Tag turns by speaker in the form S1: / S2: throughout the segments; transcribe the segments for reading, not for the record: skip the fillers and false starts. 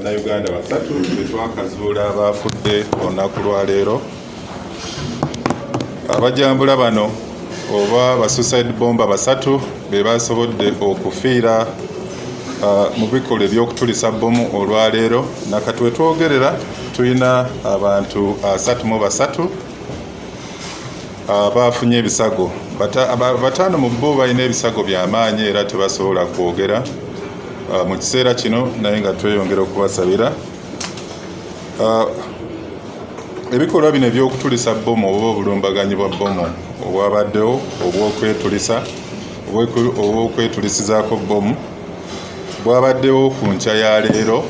S1: Bannayuganda basatu betwakazuula baafudde olunaku lwaleero. Abajambula bano oba ba suicide bomba basatu be basobodde okufiira mu bikolwa eby'okutulisa bbomu olwaleero. Nakati wetwogerera tulina abantu 33 abafunye ebisago. 5 mu bo balina ebisago by'amaanyi era tebasobola kwogera mu kiseera kino, naye nga tweyongera okubasabira. Ebikolwa bino eby'okutulisa bbomu oba obulumbaganyi bwa bbomu obwabaddewo obw'okwetulisizaako bbomu bwabaddewo ku nkya ya leero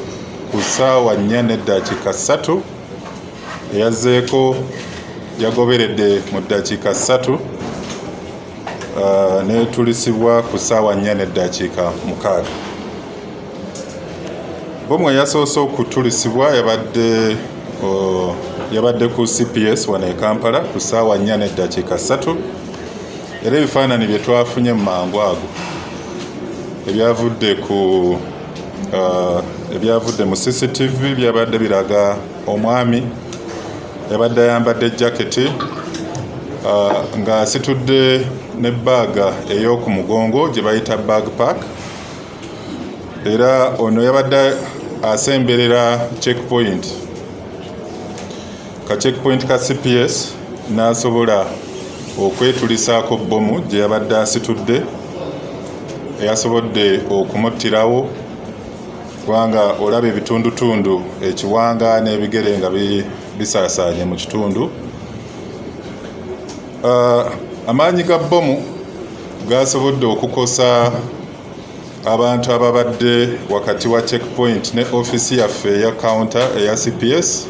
S1: ku ssaawa 4:03, eyazzeeko yagoberedde mu ddakiika 3, netulisibwa ku ssaawa 4:06. Bbomu eyasoose okutulisibwa yabadde ku CPS wano e Kampala ku ssaawa 4:03, era ebifaananyi bye twafunye mu mangu ago ebyavudde mu CCTV byabadde biraga omwami yabadde ayambadde jaketi ng'asitudde ne bbaaga ey'oku mugongo gye bayita bag pack, era ono yabadde asemberera checkpoint ka checkpoint ka CPS n'asobola okwetulisaako bbomu gye yabadde asitudde, eyasobodde okumuttirawo, kubanga olaba ebitundutundu ekiwanga n'ebigere nga bisaasaanye mu kitundu. Amaanyi ga bbomu gasobodde okukosa abantu ababadde wakati wa checkpoint ne ofiisi yaffe eya counter eya CPS.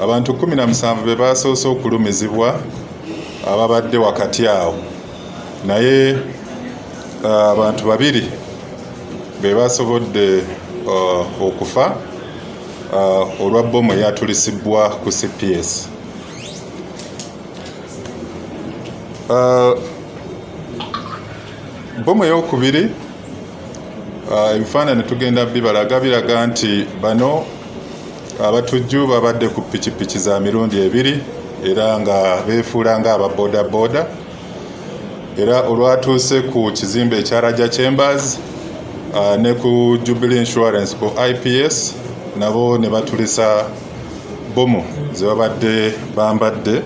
S1: Abantu 17 be basoose okulumizibwa ababadde wakati awo, naye abantu 2 be basobodde okufa olwa bbomu eyatulisibwa ku CPS. Bbomu ey'okubiri, ebifaananyi tugenda bibalaga biraga nti bano abatujju babadde ku pikipiki za mirundi ebiri era nga beefuula nga aba bodaboda, era olwatuuse ku kizimbe ekya Raja Chambers ne ku Jubilee Insurance ku IPS nabo ne batulisa bbomu ze babadde bambadde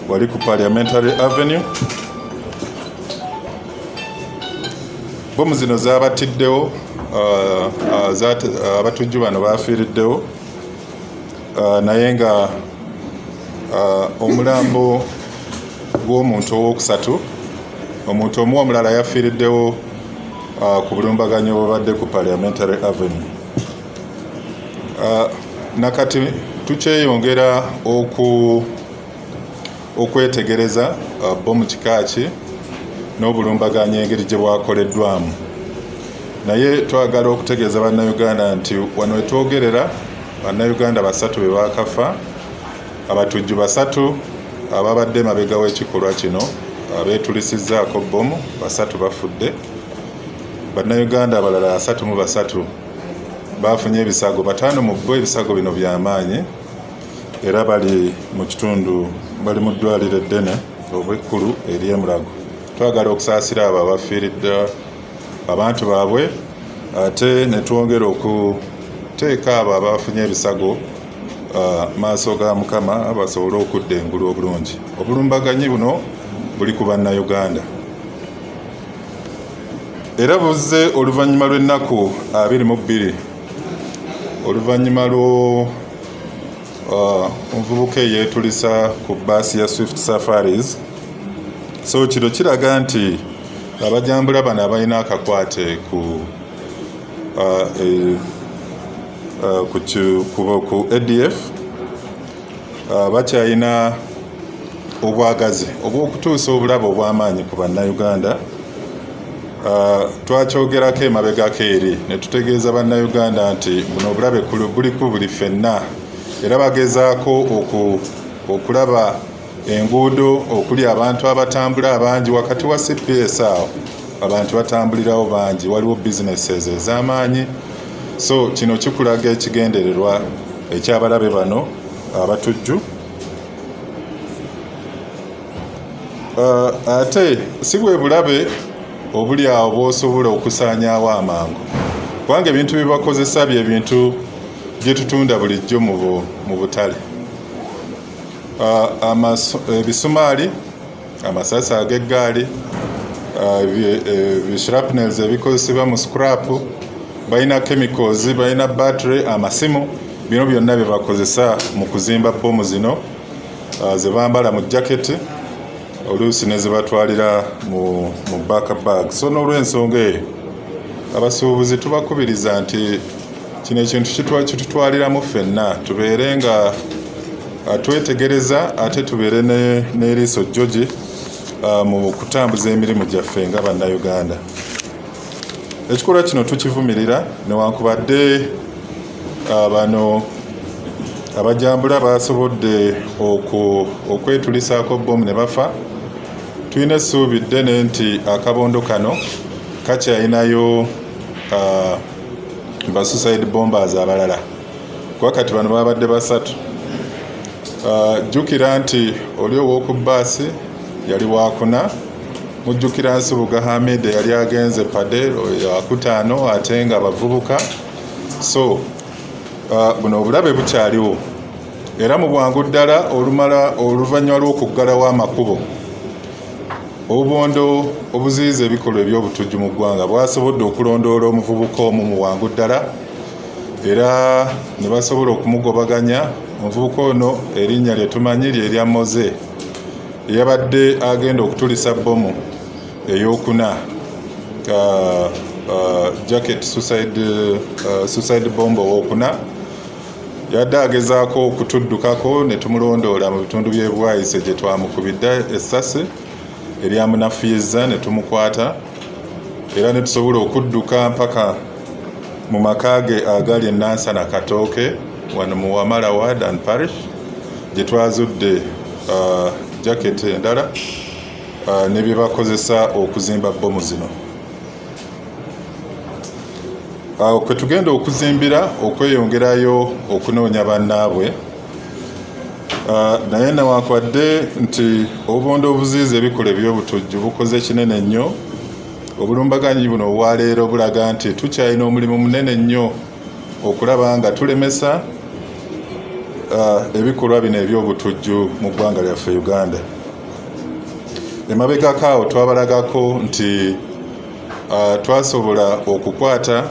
S1: wali ku Parliamentary Avenue. Bbomu zino zabatiddewo, abatujju bano bafiiriddewo, naye nga omulambo gw'omuntu owokusatu, omuntu omu omulala yafiiriddewo ku bulumbaganyi obubadde ku Parliamentary Avenue. Nakati tukyeyongera okwetegereza bbomu kika ki n'obulumbaganyi engeri gye bwakoleddwamu, naye twagala okutegeeza Bannayuganda nti wano wetwogerera Bannayuganda 3 be baakafa, abatujju 3 ababadde mabega w'ekikolwa kino abeetulisizzaako bbomu 3 bafudde, Bannayuganda abalala 33 bafunye ebisago, 5 mu bo ebisago bino by'amaanyi era bali mu kitundu, bali mu ddwaliro eddene oba ekkulu ery'Emulago. Twagala okusaasira abo abafiiridde abantu baabwe, ate ne twongera okuteeka abo abafunye ebisago maaso ga Mukama basobole okudda engulu obulungi. Obulumbaganyi buno buli ku Bannayuganda era buzze oluvannyuma lw'ennaku 22 oluvannyuma lwo omuvubuka eyeetulisa ku bbaasi ya Swift Safaris. So kino kiraga nti abajambula bano abalina akakwate ku ADF bakyalina obwagazi obw'okutuusa obulabe obw'amaanyi ku Bannayuganda. Twakyogerako emabegako eri ne tutegeeza Bannayuganda nti buno obulabe buliku buli ffenna, era bagezaako okulaba enguudo okuli abantu abatambula abangi wakati wa CPS awo abantu batambulirawo bangi, waliwo businesses ez'amaanyi. So kino kikulaga ekigendererwa eky'abalabe bano abatujju. Ate si bwe bulabe obuli awo bw'osobola okusaanyaawo amangu, kubanga ebintu bye bakozesa bye bintu bye tutunda bulijjo mu butale. Ebisumaali, amasasi ag'eggaali, ebishrapnels ebikozesebwa mu scrap, balina chemicals, balina battery, amasimu, bino byonna bye bakozesa mu kuzimba bbomu zino ze bambala mu jaketi, oluusi ne zibatwalira mu back bag. So n'olw'ensonga eyo abasuubuzi tubakubiriza nti kino ekintu kitutwaliramu ffenna, tubeere nga twetegereza ate tubeere n'eriiso jjogi mu kutambuza emirimu gyaffe nga Bannayuganda. Ekikolwa kino tukivumirira, newankubadde bano abajambula basobodde okwetulisaako bbomu ne bafa. Tulina essuubi ddene nti akabondo kano kakyalinayo ba suicide bombers abalala, kuba kati bano babadde basatu. Jjukira nti oli ow'oku bbaasi yali wakuna, mujjukira Nsubuga Hamid yali agenze Pader wakutaano, ate nga bavubuka. So buno obulabe bukyaliwo, era mu bwangu ddala olumala oluvannyuma lw'okuggalawo amakubo, obubondo obuziyiza ebikolwa eby'obutujju mu ggwanga bwasobodde okulondoola omuvubuka omu mu bwangu ddala, era ne basobola okumugobaganya. Omuvubuka ono erinnya lye tumanyi lye lya Moze, eyabadde agenda okutulisa bbomu ey'okuna, jacket suicide bomb owokuna. Yadde agezaako okutuddukako ne tumulondoola mu bitundu by'e Bwaise gye twamukubidde essasi eryamunafuyizza ne tumukwata, era ne tusobola okudduka mpaka mu maka ge agali e Nansana Katooke wano mu Wamala Ward and Parish, gye twazudde jacket endala ne bye bakozesa okuzimba bbomu zino. Awo kwe tugenda okuzimbira okweyongerayo okunoonya bannaabwe. Naye newankubadde nti obubondo obuziyiza ebikolwa eby'obutujju bukoze kinene nnyo, obulumbaganyi buno obwaleero bulaga nti tukyalina omulimu munene nnyo okulaba nga tulemesa ebikolwa bino eby'obutujju mu ggwanga lyaffe Uganda. Emabegako awo twabalagako nti twasobola okukwata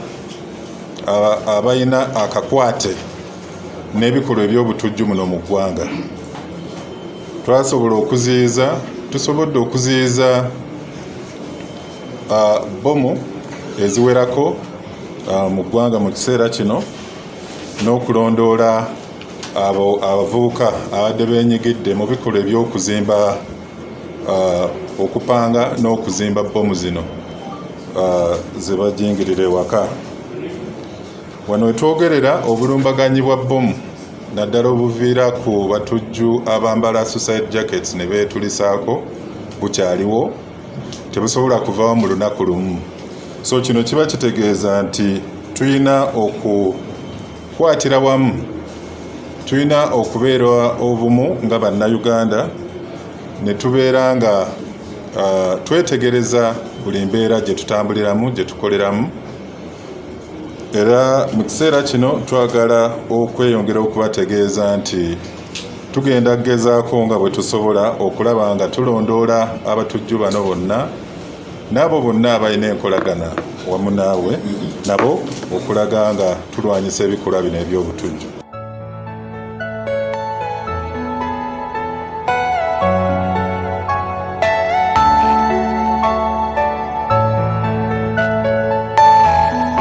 S1: abalina akakwate n'ebikolwa eby'obutujju muno mu ggwanga. Twasobola okuziyiza, tusobodde okuziyiza bbomu eziwerako mu ggwanga mu kiseera kino, n'okulondoola abo abavubuka abadde beenyigidde mu bikolwa eby'okuzimba, okupanga n'okuzimba bbomu zino ze bajingirira ewaka. Wano wetwogerera obulumbaganyi bwa bbomu, naddala obuviira ku batujju abambala suicide jackets ne beetulisaako, bukyaliwo, tebusobola kuvaawo mu lunaku lumu. So kino kiba kitegeeza nti tulina okukwatira wamu, tulina okubeera obumu nga Bannayuganda, ne tubeera nga twetegereza buli mbeera gye tutambuliramu, gye tukoleramu. Era mu kiseera kino twagala okweyongera okubategeeza nti tugenda kugezaako nga bwe tusobola okulaba nga tulondoola abatujju bano bonna n'abo bonna abalina enkolagana wamu naawe nabo, okulaga nga tulwanyisa ebikolwa bino eby'obutujju.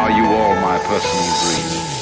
S2: Are you all my personal dreams?